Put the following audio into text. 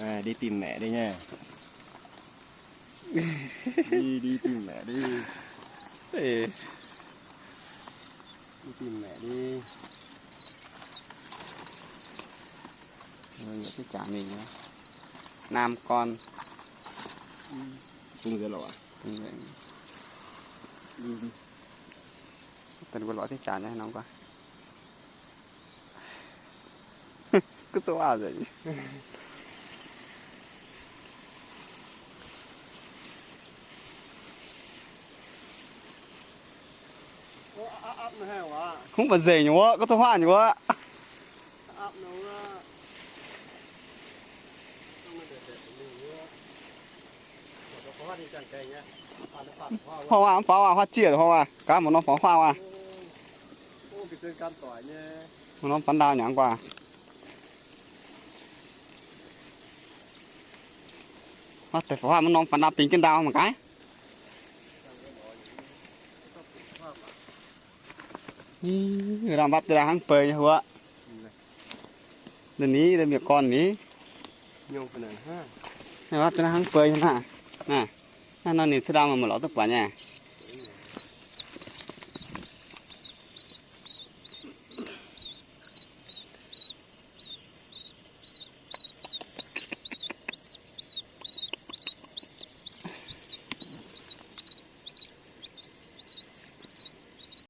ອ່າ ດີຕີນແມ່ເດ້ຍາ ດີ ດີຕີນແມ່ເດ້. ເອີ ດີຕີນແມ່ເດ້. ເອີ ຢ່າໄປຈາງນີ້ນະ ນ້ຳກ່ອນ. ອືມ ປຸງເສດແລ້ວຫວາ? ປຸງເສດ. ອືມ ຕົວນີ້ບໍ່ຫຼອດທີ່ຈານນະ ນ້ອງກວ່າ. ກໍສະຫວ່າງເລີຍ. ໂອ້ ອາບ ອາບ ອາບ ຫູມັນເສັງຢູ່ວະ ກໍສະຫວ່າງຢູ່ວະ. ອາບນ້ອງລະ ເພາະວ່າ ເພາະວ່າ ເພາະວ່າ ເພາະວ່າ ເພາະວ່າ ກາມານອນເຝົ້າຟ້າວ່າ ໂອ້ ກະເຈີກັນຕໍ່ແຍ ມານອນຝັນດາວຫຍັງກວ່າ ວ່າແຕ່ຟ້າມັນນອນຝັນດາວ ປີນຂຶ້ນດາວມັນກາຍ. ນີ້ ລຳບັບແຕ່ລະຫັງເປີຍຫົວ ດຽວນີ້ ດຽວມີກ່ອນນີ້ ໂຍງຂະໜາດຫ້າ ລຳບັບແຕ່ລະຫັງເປີຍນະ ນະ ນັ້ນ ນັ້ນ ນີ້ສະດາວມັນໝົດແລ້ວຕົວກວ່ານີ້.